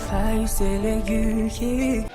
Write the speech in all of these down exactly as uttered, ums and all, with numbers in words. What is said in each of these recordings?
还有谁来遇见？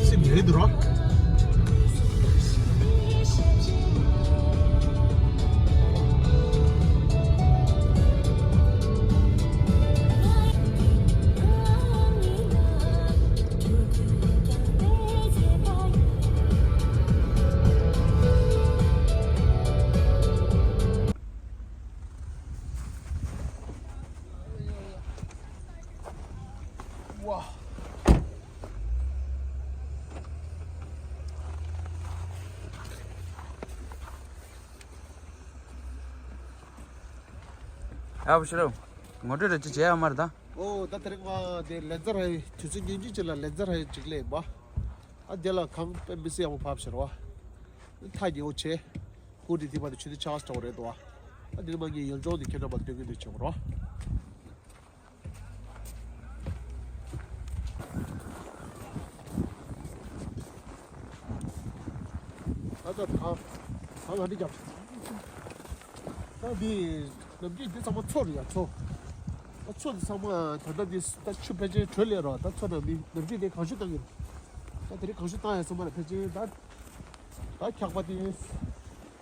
སེམས་རེད་འདུག་རོ། ཝ། ཨ་བུ་ཤི་རོ། ངོ་སྤྲོད་རེ་ཅིག་བྱེད་ཡ་མ་རེད་ད། ཨོ་ད་དེ་རིང་མ་དེ་ལན་ཙ་ར་ཡི་དུས་ཚོད་ཉིན་གཅིག་ཅིག་ལ་ལན་ཙ་ར་ཡི་ཅིག་ལས་པ། ཨ་དེ་ལ་གང་དཔེ་མི་སྲིད་ཡག་པོ་ཕབ་ཤར་བ། ཐག་ཉེ་བོ་བྱས། སྐུ་དྲིན་ཐིགས་པ་དེ་ཆུ་དེ་ཆགས་སུ་འགྲོ་བ་རེད་དོ། ཨ་དེ་ནི་མ་ངའི་ཡུལ་ལྗོངས་དེ་ཁྱེད་རྣམ་པ་སྟོན་གི་འདུག་ཆོག་རོ། ད་ལྟ་ད་ད་ང་འདི་རྒྱབ། ད་འདི་ནམ་རྒྱུན་འདི་ཚང་མ་མཚོ་རེད་ཡ་མཚོ། ད་མཚོ་འདི་ཚང་མ་ད་ལྟ་འདི་ད་ཆུ་ཕལ་ཆེར་བྲོས་ལེ་རོ། ད་མཚོ་ནང་འདི་ནམ་རྒྱུན་འདི་གངས་ཤུག་བཏང་གི་རེད། ད་དེ་རིང་གངས་ཤུག་བཏང་ཡ་སོང་མ་རེད་ཕལ་ཆེར་ད། ད་འཁྱག་པ་དེ་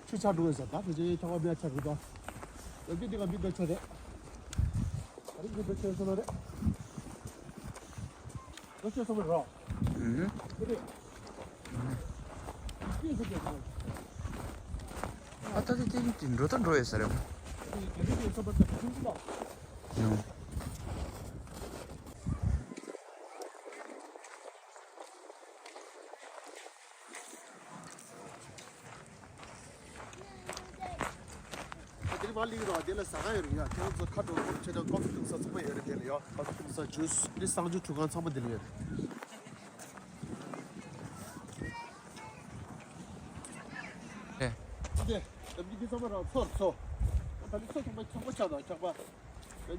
ཆུ་ཆག་འགྲོ་ཡོད་ས། ད་ཕལ་ཆེར་འཁྱག་པ་མེད་ཆག་གི་ད། ནམ་རྒྱུན་འདི་ག་མི་འདོད་ཆོག་རེད། ད་རིང་མི་འདོད་ཆོག་སོང་མ་རེད། འདོད་ཆོག་སོང་མ་རེད་རོ། ཨུ་ཧུ། དེ་རེད། ཨ་ད་དེ་དེ་དེ་འགྲོ་ད་འགྲོ་ཡོད་ས་རེད། ཡང་། དེ་མ་ལིག་རོ་དེ་ལ་ཟ་ཁང་ཡོད་རེད་ཡ། ཁྱེད་རང་ཚོ་ཁ་དྲོ་ཁོམ་ཆེ་ན་ཀོ་ཕི་བཏུང་ས་ཚང་མ་ཡོད་རེད། དེ་ལ་ཡ་ཀོ་ཕི་བཏུང་ས་ཇུས་དེ་གསང་ཇུས་འཐུང་ཁང་ཚང་མ་དེ་ལ་ཡོད་རེད། ཨེ། འདི་འདི་འདི་ཚང་མ་རང་ཚོར་ཚོ། ད་ནི་ཚོ་ཚང་མ་འཁྱག་པ་ཆགས་དང་འཁྱག་པ།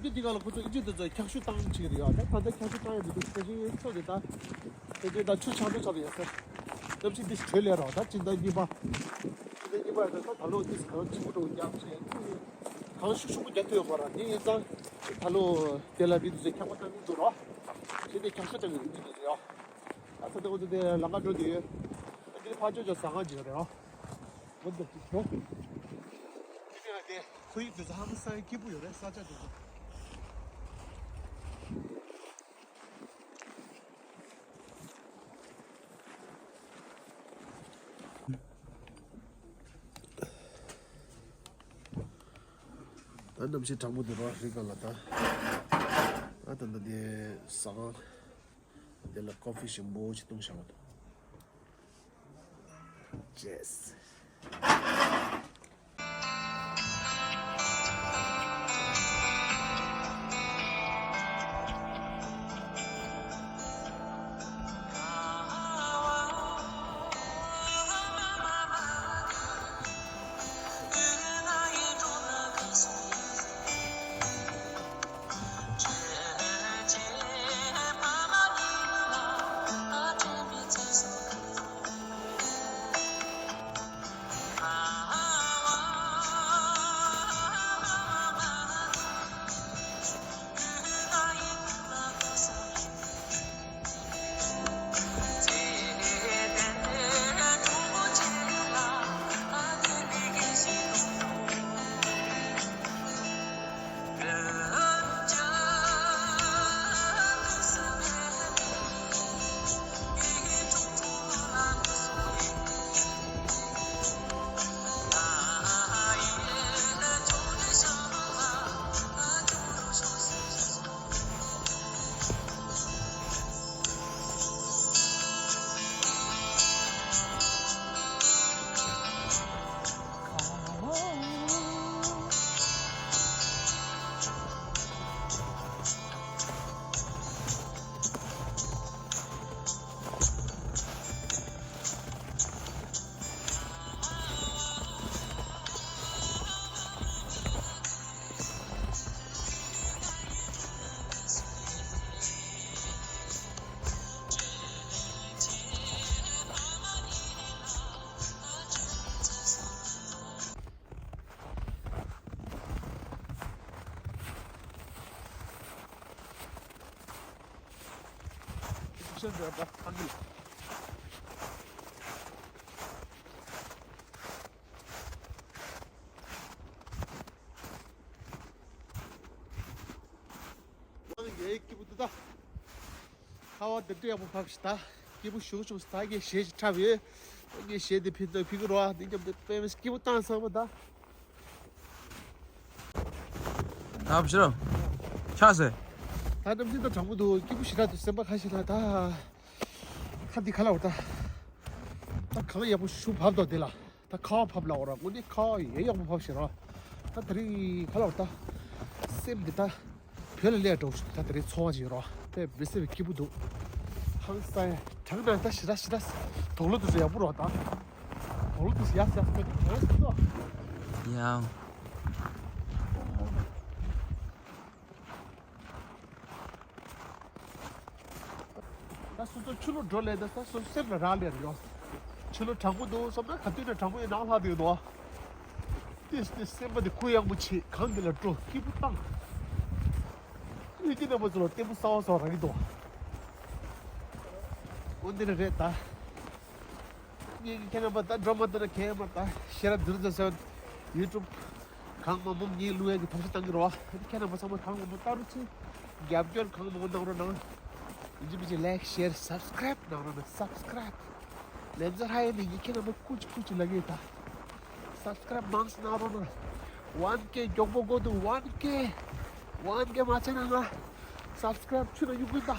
འདི་འདི་ག་ལ་ཁོ་ཚོ་ཨི་ཇིབ་དེ་ཚོ་འཁྱག་ཤུགས་བཏང་བྱེད་ཀྱི་རེད་ཡ། ད་ད་ལྟ་འཁྱག་ཤུགས་བཏང་ཡ་མི་འདུག་དེ་བཞིན་ཚོ་དེ་ད་དེ་དེ་ད་ཆུ་ཆག་འགྲོ་ཆག་ཡོད་ས། གནམ་གཤིས་འདི་ཞིག་བྲོས་ལེ་རོ། ད་སྤྱི་ཟླ་གཉིས་པ་སྤྱི་ཟླ་གཉིས་པ་ད་ད་ལོ་འདི་ཟ་ཁང་ཆེན་པོ་འགྲོ་རྒྱག་བྱས་གང་ཤུགས་ཤུགས་པོ་རྒྱག་ཐུབ་ཡོད་མ་རེད། དེ་ཡིན་ཙང་ད་ལོ་དེ་ལ་མི་འདུག་ཟེར་འཁྱག་པ་བཏང་གི་འདུག་རོ། དེ་དེ་འཁྱག་ཤུགས་བཏང་གི་རེད་མི་འདུག་ཟེར་ཡོ། ད་ས་དེ་འོ་དེ་དེ་ལམ་ཁ་འགྲོ་དུས་ཡོད། ད་དེ་ཕར་ཕྱོགས་ཕྱོགས་ཟ་ཁང་ཅིག་ཡོད་རེད་རོ། མུ་མཐུད་ཀྱིས་ཞོག་དེ་ནས་དེ་ཁོར་ཡུག་དེ་ཚོ་ཧ་ལས་ས་ཡ་སྐྱིད་པོ་ཡོད་རེད། ས་ཆ་དེ་ཚོ། ད་གནམ་གཤིས་གྲང་མོ་དེ་རོ་རི་སྒང་ལ་ད། ཨ་ད་ད་དེ་ཟ་ཁང་། དེ་ལ་ཀོ་ཕི་ཞིམ་པོ་ཞིག་བཏུང་བཞག་པ་འདུག Yes. ཤེས་འདོད་པ་ཐང་གི་ལ། ང་ཡི་སྐྱིད་པོ་འདུག་ད། ཁ་བ་འདི་འདྲ་ཡག་པོ་ཕབ་ཤིག་ད། སྐྱིད་པོ་ཞུགས་ཞུགས་ད། ངས་གཞས་ཤིག་འཁྲབ་ཡོད། ངས་གཞས་འདི་ཕིན་ཏོ་ཕི་གི་རོ། འདི་རྒྱབ་འདི་དཔེ་མི་སྲིད་སྐྱིད་པོ་བཏང་སོང་བ་ད། ད་བྱི་རོ། ཆགས་སེ། ད་གནམ་གཤིས་ད་གྲང་མོ་འདུག་སྐྱིད་པོ་ཞེ་དྲག་འདུག་སེམས་པ་ཁ་ཤས་ལ་ད། ཁ་འདི་ཁ་ལ་འོ་ད། ད་གང་ཡག་པོ་ཞུ་བབ་དོ་དེ་ལ། ད་ཁ་བ་ཕབ་ལ་འོ་ར་དངོས་གནས་ཁ་བ་ཡེ་ཡག་པོ་ཕབ་ཤེས་ར། ད་དེ་རིང་ཁ་ལ་འོ་ད། སེམས་འདི་ད། བོད་ལ་སླེབས་འགྲོ་ད་དེ་རིང་ཚོར་བ་ཅིག་ཡོད་ར། དཔེ་མི་སྲིད་པའི་སྐྱིད་པོ་འདུག་ཧང་སང་ཡ་གྲང་ན་ད་ཞེ་དྲག་ཞེ་དྲག་དོག་ལོ་འདུག་ཡག་པོ་ར་ད། དོག་ལོ་འདུག་ཡ་ཞེ་དྲག་ཞེ་དྲག་དོག་ལོ་འདུག་ཡ། ད་སོ་སོ་ཕྱི་ལོགས་འགྲོ་ལས་ད་ད་སོ་སོ་སེམས་ལ་རག་ལས་རེད་ཡོ། ཕྱི་ལོགས་གྲང་མོ་འདུག་བསམ་ན་ག་དུས་ནས་གྲང་མོ་ཡིན་ནང་ལྷག་འདུག་ཡོད་དོ། ཏིས་ཏིས་སེམས་པ་དེ་གུ་ཡངས་པོ་བྱེད་གང་གི་ལ་འགྲོ་སྐྱིད་པོ་བཏང་། ཡུལ་གྱི་རྣམ་པ་ཚོ་ལ་ལྟད་མོ་གསར་བ་གསར་བ་རག་གི་འདུག་འོ་འདི་ནས་རེད་ད། ངེད་ཀྱི་ཁྱེད་རྣམ་པ་ད་འགྲོ་མ་ཐུབ་ན་ཁྱེད་མ་ད་ཤེས་རབ་འདིར་འཛིན་སོན་ཡུ་ཊུབ་གང་མང་མང་ངས་བླུག་ཡས་ཀྱི་ཐོག་ཆ་བཏང་གི་རོ། ཁྱེད་རྣམ་པ་ཚང་མ་གང་མང་མང་ལྟ་རོགས་གྱིས། རྒྱབ་སྐྱོར་གང་མང་མང་གནང་རོགས་གནང་། ཡིན་གཅིག་མིན་གཅིག་ལའིཀ་ཤེར་སབ་སི་ཀ་རའིབ་གནང་རོགས་གནང་། སབ་སི་ཀ་རའིབ། ལན་ཚ་ཧ་ཡེ་ནི་ངས་ཁྱེད་རྣམ་པ་ཀུ་ཅི་ཀུ་ཅི་ལ་ངས་ད། སབ་སི་ཀ་རའིབ་མང་སུ་གནང་རོགས་གནང་། ཝན་ཀེ་མགྱོགས་པོ་དགོས་འདུག་ཝན་ཀེ། ཝན་ཀེ་མ་བྱས་ན་ང་སབ་སི་ཀ་རའིབ་ཆུ་ན་གཡུག་གི་ད།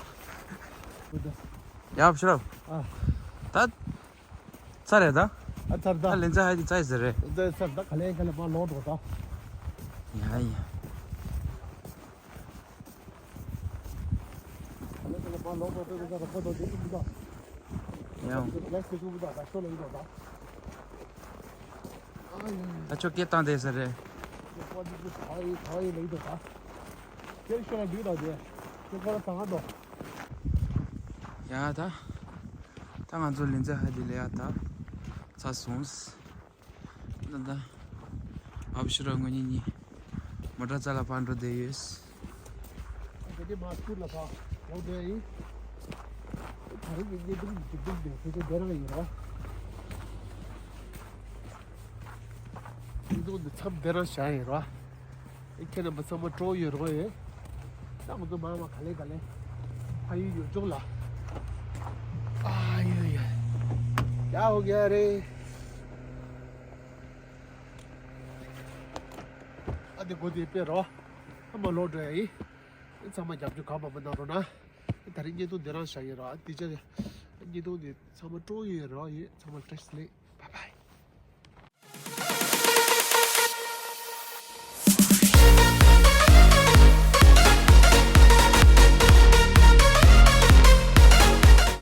ཡ་ཕྱི་རབ། ཨ། ད། ཚར་རེད་ད། ཨ་ཚར་ད། ད་ལན་ཚ་ཧ་ཡེ་དེ་ཚར་ཟེར་རེད། ལན་ཚ་ཚར་ད་ག་ལེ་ག་ལེ་མ་ལོག་འགྲོ་ད། ཡ་ཡ། ག་ལེ་ག་ལེ་མ་ལོག་འགྲོ་ད་ད་ད་ད་ད་ད། ཡང་། ལེགས་སེ་ཞུ་བ་ད་ཤོ་ལ་ཡིན་ནོ་ད། ཨ་ཡ། ད་ཆོ་སྐད་བཏང་དེ་ཟེར་རེད། ཁོ་ཚོ་ཚོ་ཐོ་ཡི་ཐོ་ཡི་ལེགས་འདུག་ད། ཁྱེད་ཤོ་ལ་འདུག་ད་དེ། ཁྱེད་ཁོ་ལ་ཚང་འདུག་ཡ་ད། ད་ང་ཚོ་ལིན་ཙེ་ཧ་དི་ལ་ཡ་ད། ཚ་སོང་། ད་ད། ཨ་བུ་ཤི་ར་ངོ་གཉིས་གཉིས། མོ་ཊ་རྩ་ལ་ཕར་འགྲོ་བསྡད་ཡོད། དེ་དེ་མ་སྐུལ་ལ་ཕ་ཡོང་བསྡད་ཡིན། ད་རིང་གི་བརྙན་ཐུང་འཇིག་རྟེན་འདི་དེ་དེ་འདི་རང་ཡིན་རོ། བརྙན་ཐུང་འདི་མཚམས་འདི་རང་བཞག་ཡིན་རོ། ཨེ་ཁྱེད་རྣམ་པ་ཚང་མ་སྤྲོ་ཡོད་རོགས་ཡོད། ད་ང་ཚོ་མ་མ་ག་ལེ་ག་ལེ་ཕ་ཡུལ་ཡུལ་ལྗོངས་ལ། ཨ་ཡོད་ཡོད། ཡ་ཧོ་ག་རེད། ཨ་དེ་གོ་དེ་དཔེ་རོ། ཨ་མ་ལོག་འགྲོ་ཡ་ཡིན། ཨེ་ཚང་མ་རྒྱབ་སྐྱོར་གང་མང་པོ་གནང་རོགས་གནང་། ཨེ་ད་རིང་བརྙན་ཐུང་འདི་རང་བཞག་ཡོད་རོ། ཨ་དེ་ཅག་བརྙན་ཐུང་འདི་ཚང་མ་སྤྲོ་ཡོད་རོ་ཡོད། ཚང་མ་བཀྲ་ཤིས་བདེ་ལེགས།